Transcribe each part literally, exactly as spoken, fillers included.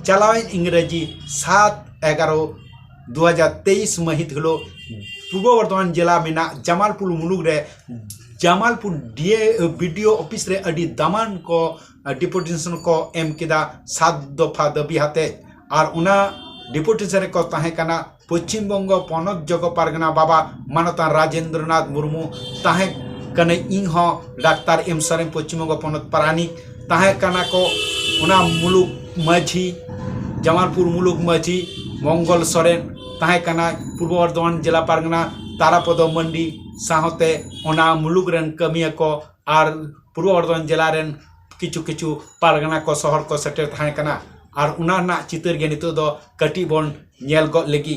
ᱪᱟᱞᱟᱣᱮᱱ ᱤᱝᱨᱮᱡᱤ ᱥᱟᱛ ᱮᱜᱟᱨᱚ ᱫᱩ ᱦᱟᱡᱟᱨ ᱛᱮᱭᱤᱥ ᱢᱟᱹᱦᱤᱛ ᱦᱤᱞᱳᱜ ᱯᱩᱨᱵᱚ ᱵᱚᱨᱫᱷᱚᱢᱟᱱ ᱡᱮᱞᱟ ᱢᱮᱱᱟᱜ ᱡᱟᱢᱟᱞᱯᱩᱨ ᱢᱩᱞᱩᱠ ᱨᱮ ᱡᱟᱢᱟᱞᱯᱩᱨ ᱰᱤ-, ᱵᱤ ᱰᱤ ᱳ ᱚᱯᱷᱤᱥ ᱨᱮ ᱟᱹᱰᱤ ᱫᱟᱢᱟᱱ ᱠᱚ ᱰᱮᱯᱩᱴᱮᱥᱚᱱ ᱠᱚ ᱮᱢ ᱠᱮᱫᱟ ᱥᱟᱛ ᱫᱚᱯᱷᱟ ᱫᱟᱹᱵᱤ ᱟᱛᱮ᱾ ᱟᱨ ᱚᱱᱟ ᱰᱮᱯᱩᱴᱮᱥᱚᱱ ᱨᱮᱠᱚ ᱛᱟᱦᱮᱸ ᱠᱟᱱᱟ ᱯᱚᱪᱷᱤᱢ ᱵᱚᱝᱜᱚ ᱯᱚᱱᱚᱛ ᱡᱚᱜᱚ ᱯᱟᱨᱜᱟᱱᱟ ᱵᱟᱵᱟ ᱢᱟᱱᱚᱛᱟᱱ ᱨᱟᱡᱮᱱᱫᱨᱚᱱᱟᱛᱷ ᱢᱩᱨᱢᱩ, ᱛᱟᱦᱮᱸ ᱠᱟᱹᱱᱟᱹᱧ ᱤᱧ ᱦᱚᱸ ᱰᱟᱠᱛᱟᱨ ᱮᱢ ᱥᱚᱨᱮᱱ ᱯᱚᱪᱷᱤᱢ ᱵᱚᱝᱜᱚ ᱯᱚᱱᱚᱛ ᱯᱟᱨᱟᱱᱤᱠ, ᱛᱟᱦᱮᱸ ᱠᱟᱱᱟ ᱠᱚ ᱚᱱᱟ ᱢᱩᱞᱩᱠ ᱢᱟᱹᱡᱷᱤ, ᱡᱟᱢᱟᱞᱯᱩᱨ ᱢᱩᱞᱩᱠ ᱢᱟᱹᱡᱷᱤ ᱢᱚᱝᱜᱚᱞ ᱥᱚᱨᱮᱱ, ᱛᱟᱦᱮᱸ ᱠᱟᱱᱟᱭ ᱯᱩᱨᱵᱚ ᱵᱚᱨᱫᱷᱚᱢᱟᱱ ᱡᱮᱞᱟ ᱯᱟᱨᱜᱟᱱᱟ ᱛᱟᱨᱟᱯᱚᱫᱚ ᱢᱟᱱᱰᱤ, ᱥᱟᱶᱛᱮ ᱚᱱᱟ ᱢᱩᱞᱩᱠ ᱨᱮᱱ ᱠᱟᱹᱢᱤᱭᱟᱹ ᱠᱚ ᱟᱨ ᱯᱩᱨᱵᱚ ᱵᱚᱨᱫᱷᱚᱢᱟᱱ ᱡᱮᱞᱟ ᱨᱮᱱ ᱠᱤᱪᱷᱩ ᱠᱤᱪᱷᱩ ᱯᱟᱨᱜᱟᱱᱟ ᱠᱚ ᱥᱚᱦᱚᱨ ᱠᱚ ᱥᱮᱴᱮᱨ ᱛᱟᱦᱮᱸ ᱠᱟᱱᱟ᱾ ᱟᱨ ᱚᱱᱟ ᱨᱮᱱᱟᱜ ᱪᱤᱛᱟᱹᱨ ᱜᱮ ᱱᱤᱛᱚᱜ ᱫᱚ ᱠᱟᱹᱴᱤᱡ ᱵᱚᱱ ᱧᱮᱞ ᱜᱚᱫ ᱞᱮᱜᱮ᱾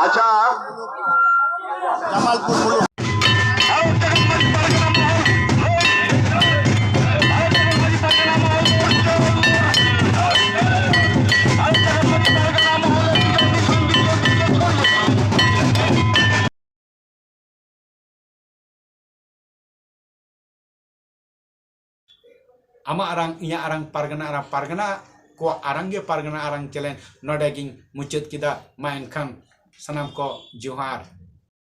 ᱟᱪᱪᱷᱟ᱾ ᱟᱢᱟᱜ ᱟᱨᱟᱝ, ᱤᱧᱟᱹᱜ ᱟᱨᱟᱝ, ᱯᱟᱨᱜᱟᱱᱟ ᱟᱨᱟᱝ, ᱯᱟᱨᱜᱟᱱᱟ ᱠᱚᱣᱟᱜ ᱟᱨᱟᱝ ᱜᱮ ᱯᱟᱨᱜᱟᱱᱟ ᱟᱨᱟᱝ ᱪᱮᱞᱮᱧ ᱱᱚᱰᱮ ᱜᱤᱧ ᱢᱩᱪᱟᱹᱫ ᱠᱮᱫᱟ᱾ ᱢᱟ ᱮᱱᱠᱷᱟᱱ ᱥᱟᱱᱟᱢ ᱠᱚ ᱡᱚᱦᱟᱨ᱾